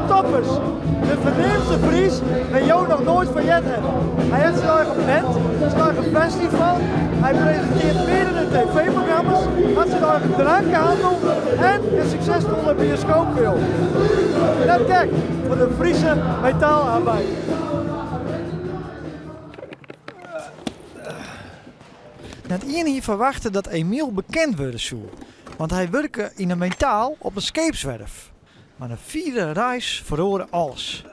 Toppers. De ferneamdste Fries wêr't jo noch noait fan heard hawwe. Hy hat syn eigen band, syn eigen festival, hy presintearret meardere tv-programma's, hat syn eigen drankhannel en in suksesfolle bioskoopfilm. Net gek foar de Friese metaalarbeider. Net ien hie ferwachte dat Emiel bekend wurde soe, want hy wurke yn de metaal op in skeepswerf. Mar in fiere reis feroare alles.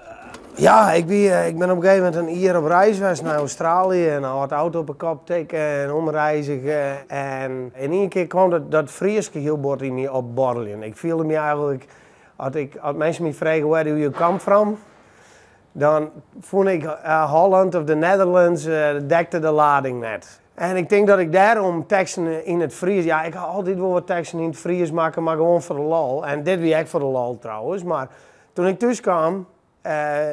Ja, ik, wie, ik bin op in gegeven momint in jier op reis west nei Australië en âld auto op 'e kop tikke en omreizige. En yn ien kear kwam dat, dat Fryske hiel bot yn my opborreljen. Ik fielde my eigentlik, as, ik, as minsken my fregen where do you come from, Dan fûn ik Holland of de Netherlands dekte de lading net. En ik tink dat ik dêrom teksten yn it Fries, ja ik ha altyd wol wat teksten yn it Fries makke, mar gewoan foar de lol. En dit wie ek foar de lol trouwens, mar toen ik thús kaam,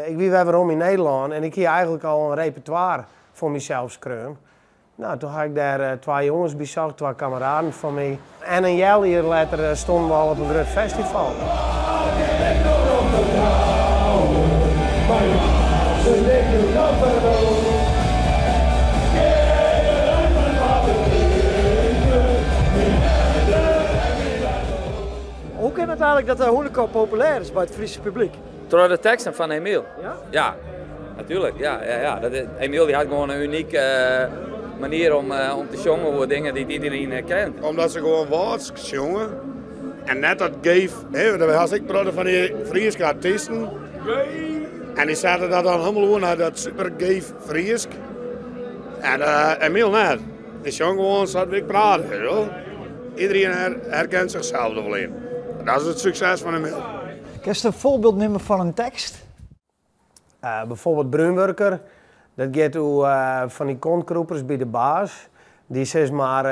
ik wie wer werom yn Nederlân en ik hie eigentlik al in repertoire foar mysels skreaun. No, toen ha ik dêr twa jonges by socht, twa kameraden fan my. En in healjier letter stonden we al op in grut festival. Hoe kin it eigentlik dat de Hûnekop populêr is by it Fryske publyk? Troch de teksten fan Emiel. Ja? Ja, natuerlik. Ja, ja, ja. Dat is, Emiel die hat gewoan in unike eh, manier om, eh, om te sjongen oer dingen dy't iedereen eh, kent. Omdat se gewoan Wâldsk sjonge en net dat geef. Hè, daar hast ek protte fan dy Fryske artysten. En dy sette dat dan hielendal oer nei dat super geef Frysk. En Emiel net. Dy sjongt gewoan sa't wy prate. Weet je wel. Iedereen herkent zichzelf der wol yn. Dat is it sukses fan Emiel. Kinst in foarbyld nimme fan in tekst? Bijvoorbeeld Brúnwurker, dat giet oer fan dy kontkrûpers by de baas, dy sis mar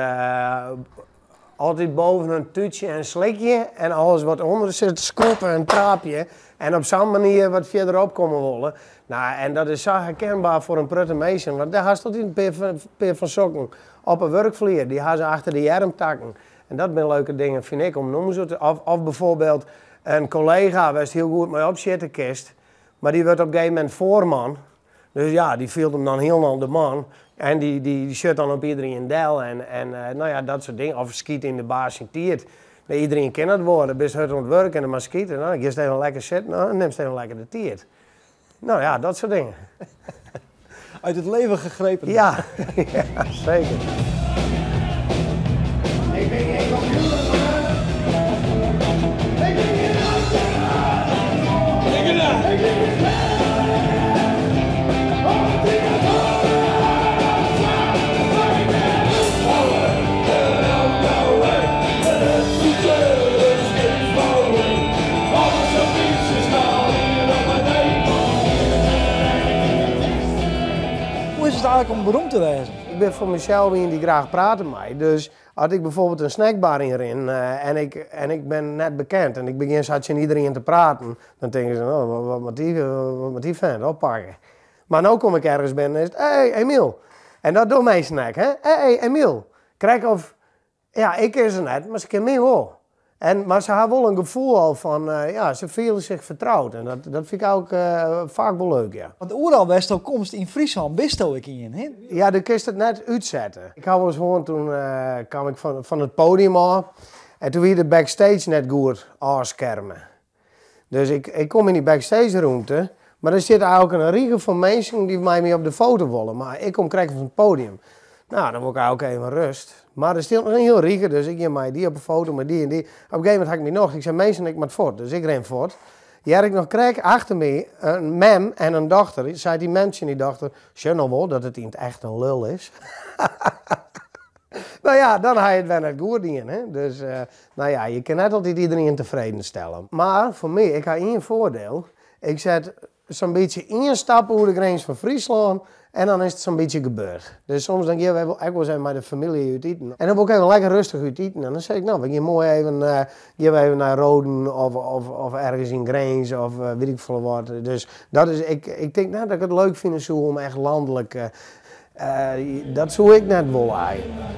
altyd boven in tútsje en slikje en alles wat ûnder sit skoppe en traapje en op sa'n manier wat fierderop komme wolle. No, en dat is sa herkenbaar foar in protte minsken, want dêr hast altyd in pear fan sokken op 'e wurkflier, dy ha se achter de earmtakken. En dat binne leuke dingen, fyn ik, om nûmers oer te... Of bijvoorbeeld in kollega wêr'tst hiel goed mei opsjitte kinst, mar dy wurdt op in gegeven momint foarman. Dus ja, dy fielt him dan hielendal de man. En dy, dy sjocht dan op iedereen del en no ja, dat soart dingen. Of skyt yn de baas syn tiid. Nee, iedereen kin dat wol. Dan bist hurd oan it wurk en dan moatst skite. No, dan giest even lekker sitten, dan nimst even lekker de tiid. No ja, dat soart dingen. Uit het leven gegrepen. Ja, ja zeker. Ik ben geen computer. Ik ben geen Ik ben geen Hoe is it eigentlik om beroemd te wêzen? Ik bin foar mysels ien dy't graach prate mei. Dus as ik bijvoorbeeld in snackbar ynrin en ik, en ik bin net bekend en ik begjin sa tsjin iedereen te praten, dan tinke se, no, wat moat dy, wat moat dy vent oppakke? Mar no kom ik ergens binnen en is it, hey Emiel! En dat dogge minsken ek, hè? Hey Emiel! Krekt of Ja, ik ken se net, mar se kenne my wol. En, mar se ha wol in gefoel al fan, ja, se fiele sich fertroud. En dat, dat fyn ik ek faak wol leuk, ja. Want oeral wêr'tsto komst yn Fryslân bisto ek ien, hè? Ja, do kinst it net útsette. Ik ha wolris hân, toen kaam ik fan it podium ôf en toen wie de backstage net goed ôfskerme. Dus ik, ik kom yn dy backstage rûmte, mar der sit eigentlik in rige fan minsken dy't mei my op de foto wolle, mar ik kom krekt fan it podium. No, dan wol ik eigentlik even rêst. Mar der stiet noch in hiel rige, dus ik gean mei dy op de foto, mei dy en dy. Op in gegeven momint ha ik myn nocht, ik sei minsken, ik moat fuort, dus ik rin fuort. Hear ik noch krekt achter my in mem en in dochter, seit dy mem tsjin dy dochter, sjoch no wol dat it yn it echt in lul is. No ja, dan ha je it wer net goed dien. Hè? Dus no ja, je kinne net altyd iedereen tefreden stelle. Mar foar my, ik ha ien foardiel. Ik set sa'n bytsje ien stap oer de grins fan Fryslân en dan is it sa'n bytsje gebeurd. Dus soms dan gean we ek wolris even mei de famylje út iten. En dan wol ik even lekker rêstich út iten. En dan sis ik, no, we gean moai even, gean we even nei Roden of, of, of ergens yn Grins of wit ik folle wat. Dus dat is, ik, ik tink net dat ik it leuk fine soe om echt lanlik, dat soe ik net wolle eigentlik.